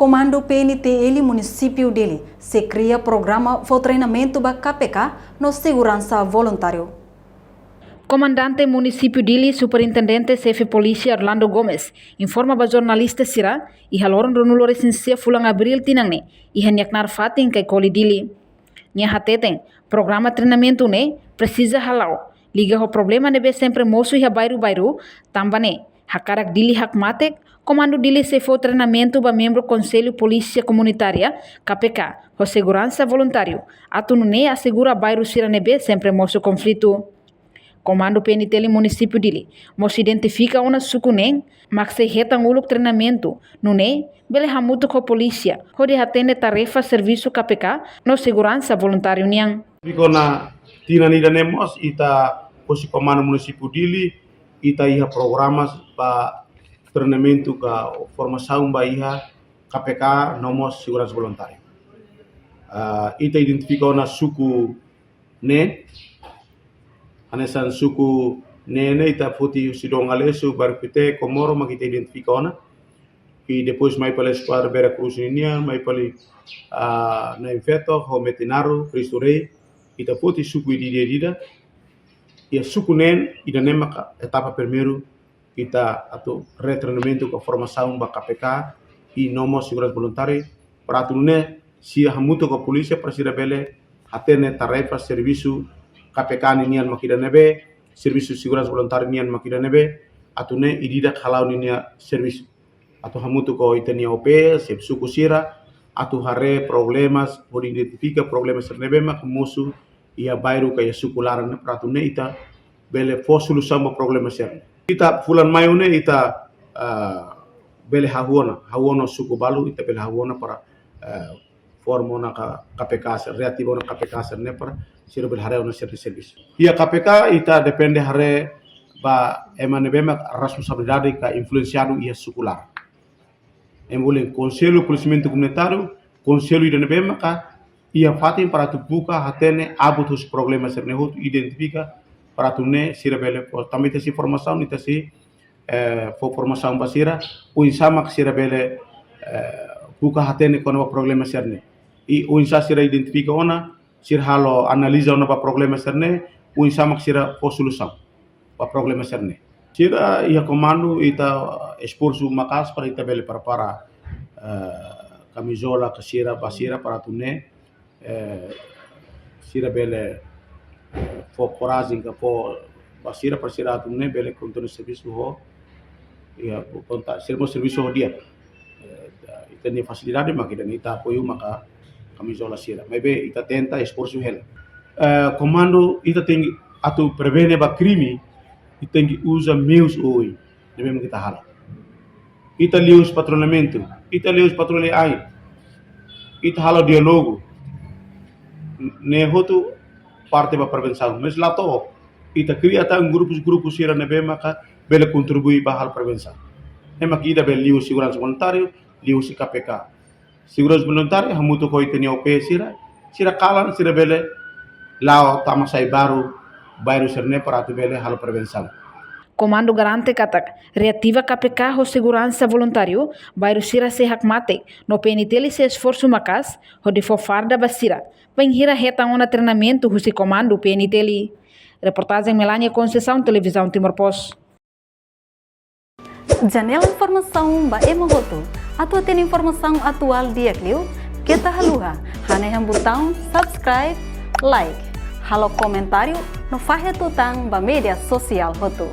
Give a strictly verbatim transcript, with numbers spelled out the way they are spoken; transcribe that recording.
Komandu P N T L Munisípiu Dili sei kria programa fó treinamentu ba K P K no seguransa voluntáriu. Komandante Munisípiu Dili, Superintendente Xefe Polísia Orlando Gomes, informa ba jornalista sira iha loron ruanulu-resin-sia fulan Abríl tinan ne'e, iha nia knaar fatin Caicoli, Dili. Nia hateten, programa treinamentu ne'e presiza hala'o, liga ho problema ne'ebé sempre mosu iha bairru-bairru, tanba ne'e, hakarak Dili hakmatek, Komandu Dili sei fó treinamentu ba membru Konsellu Polísia Komunitária, K P K, ho seguransa voluntáriu, atu nune'e asegura bairru sira ne'ebé sempre mosu konflitu. Komandu P N T L Munisípiu Dili mós identifika ona suku neen mak sei hetan uluk treinamentu, nune'e bele hamutuk ho polísia hodi hatene tarefa servisu K P K no seguransa voluntáriu nian. Bikona tinan ida-ne'e mós ita husi Komandu Munisípiu Dili, ita iha programa ba treinamentu ka formasaun ba iha K P K no mós seguransa voluntáriu. Ah, ita identifika ona suku neen, hanesan suku neen ne'e ita foti husi Dom Aleixo, Bairru Pité, Comoro, mak ita identifika ona. I depois mai fali eskuadra Vera Cruz ninian, mai fali, ah, Na'in Feto, ho Metinaro, Cristo Rei, ita foti suku ida-idak. Iha suku neen, ida-ne'e maka etapa primeiru, ita atu retreinamentu ka formasaun ba K P K i no mós seguransa voluntáriu, para atu nune'e sira hamutuk ho polísia para sira bele hatene tarefa servisu K P K nian mak ida-ne'ebé, servisu seguransa voluntáriu nian mak ida-ne'ebé, atu nune'e ida-idak hala'o ninia servisu. Atu hamutuk ho ita-nia O P, xefe suku sira, atu haree problemas, hodi identifika problema sira ne'ebé mak mosu iha bairru ka iha suku laran ne'e, para atu nune'e ita bele fó solusaun ba problema sira-ne'e. Ita fulan Maiu ne'e ita, ah, bele hahú ona, hahú ona suku balu, ita bele hahú ona para, eh, forma ona ka-, K P K sira, reativa ona K P K sira-ne'e para sira bele haree ona sira-nia servisu. Iha K P K ita depende haree ba ema ne'ebé mak responsabilidade ka influensiadu iha suku laran. Ema bolu Konsellu Polisiamentu Komunitáriu, konsellu ida ne'ebé maka iha fatin para atu buka hatene abut husi problema sira-ne'e hotu, identifika para atu nune'e sira bele fó, tanba ita sei formasaun, ita sei, eh, fó formasaun ba sira, oinsá mak sira bele, eh, buka hatene kona-ba problema sira-ne'e. I oinsá sira identifika ona, sira halo analiza ona ba problema sira-ne'e, oinsá mak sira fó solusaun ba problema sira-ne'e. Sira iha komandu ita esforsu maka'as para ita bele prepara, eh, kamizola ka sira, ba sira para atu nune'e, eh, sira bele, eh, fó korajen ka fó ba sira para sira atu nune'e bele kontinua servisu ho, iha, konta, sira mós servisu ho di'ak. Eh, ita-nia fasilidade mak ida-ne'e, ita apoiu maka kamizola sira. Maibé ita tenta esforsu hela. Eh, komandu ita tenke atu prevene ba krime, ita tenke uza meius oioin ne'ebé mak ita halo. Ita liuhusi patrullamentu, ita liuhusi patrulla ain, ita halo diálogu. Ne'e hotu parte ba prevensaun. Mas la to'o, ita kria tan grupus-grupus sira ne'ebé maka bele kontribui ba halo prevensaun. Ne'e mak ida be liuhusi seguransa voluntáriu, liuhusi K P K. Seguransa voluntáriu hamutuk ho ita-nia O P sira, sira kalan, sira bele la'o tama sai bairru, bairru sira-ne'e para atu bele halo prevensaun. Komandu garante katak, reativa K P K ho seguransa voluntáriu, bairru sira sei hakmatek, no P N T L sei esforsu maka'as hodi fó farda ba sira, bainhira hetan ona treinamentu husi komandu P N T L. Reportajen Melania Conceição, Televizaun Timor Post. Janela informasaun ba ema hotu. Atu hatene informasaun atuál di'ak liu, keta haluha hanehan butaun subscribe, like, halo komentáriu no fahe tutan ba média sosiál hotu.